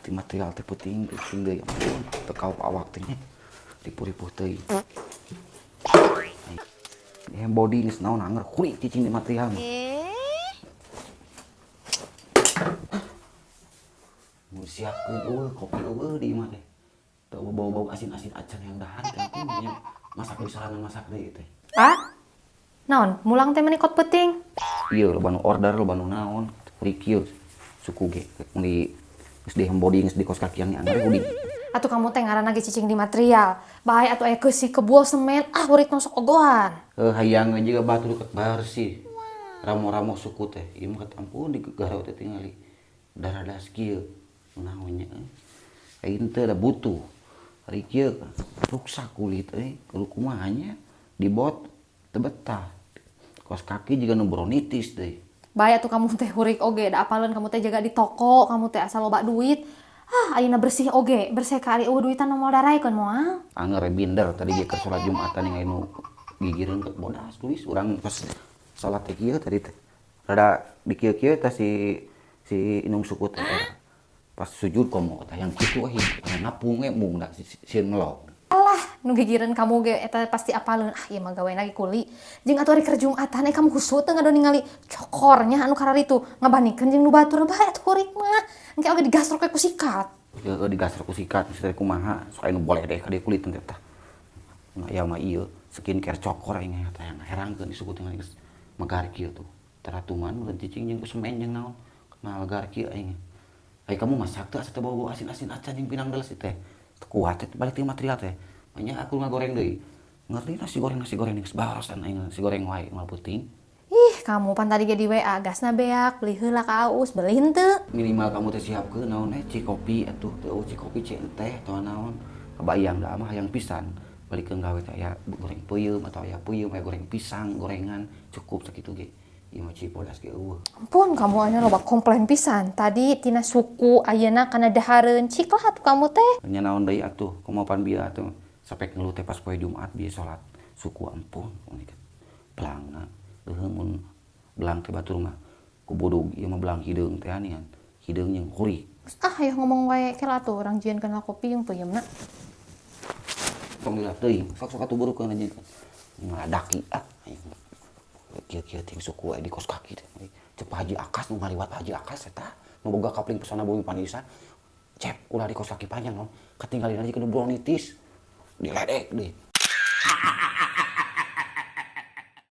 Ti material teh peuting peuting deui, ampun teu kaop awak teh nya. Ripuh-ripuh teuing. Yang body geus naon anger kuring cicing di material mah. Mun siapkeun eueuh kopi eueuh di imah teh. Teu bau-bau asin-asin acan yang dahan teh ampun nya masak deui sorangan masak deui teh. Ah? Naon? Mulang teh meni kot peuting. Ieu loba nu order loba nu naon kuring kieu suku ge mun di geus di body geus di kos kakian ge anger kuring. Atuh kamu teh ngaranna ge cicing di material. Bae atuh aya keusi kebul semen, ah hurik nu sok ogohan. Heuh hayang we jiga batur deket bersih. Ramo-ramo suku teh ieu mah kat ampun di garo teh tingali. Daradas kieu naon nya euy. Aing teh da butuh. Ari kieu ruksak kulit euy, kudu kumaha nya dibot teu betah. Kos kaki jiga nu bronitis deui. Bae atuh kamu teh hurik oge da apaleun kamu teh jaga di toko, kamu teh asal loba duit. Ah, ayeuna bersih oge, bersih ka ari eueuh duitan moal daraekeun moal. Anger binder tadi ge keur salat Jumatan ningali nu gigireun ke bodas tulis urang pas salat teh kieu tadi teh. Rada dikieu-kieu teh si indung suku teh. Pas sujud komo teh yang kitu euy, ngapung we mung da sieun ngelok. Alah, nu gigireun kamu ge eta pasti apaleun. Ah, ieu mah gawe lagi kuli. Jeung atuh ari keur Jumatan kamu husut teu ngadon ningali cokornya anu kararitu ngabandingkeun jeung nu batur bae atuh hurik mah. Engke oge digasrok we ku sikat. Heeh digasrok ku sikat mesti teh kumaha sok aya nu boleh deh ka dieu kulit teh tah. Nu aya mah ieu skincare cokor aing teh herangkeun di suku teh geus megar kieu tuh. Teratungan mun cicing jeung ku semen jeung naon. Kenal gar kieu aing. Ai kamu masak teh asa teh bau-bau asin-asin acan jeung pinang deles teh. Teu kuat teh balik ti material teh. Nya aku ngagoreng deui. Ngerti nasi goreng geus barosan aing nasi goreng wae moal peuting. Ih, kamu pan tadi ge di WA gasna beak, beli heula ka Aus, beli henteu. Minimal kamu teh siapkeun naon ci kopi atuh, teu ci kopi ci teh atawa naon. Kabayang da mah hayang pisan. Balikeun gawe teh aya goreng peuyeum atau aya peuyeum aya goreng pisang, gorengan, cukup sakitu ge. Ieu mah ci bodas ge eueuh. Ampun, kamu ayeuna loba komplain pisan. Tadi tina suku ayeuna kana dahareun. Cik lah atuh kamu teh. Nya naon deui atuh, kumaha pan bieu atuh. Sampai ngeluh teh pas poe Jumat bieu salat suku ampun belangna leuheung mun belang teh batur mah kubudug ieu mah belang hideung teh anian hideung jeung kurik. Ah hayoh ngomong wae kela atuh urang jieun kana kopi jeung peuyeumna. Tong dilap teuing sok-sok atuh burukeun aja ngadaki ah kieu-kieu ting suku di kos kaki teh. Cek Pak Haji Akas nu ngaliwat Pak Haji Akas eta nu boga kapling pesona bumi Panisa. Cep ulah di kos kaki panjang non katinggalin aja kudu bronitis. Diledek deh.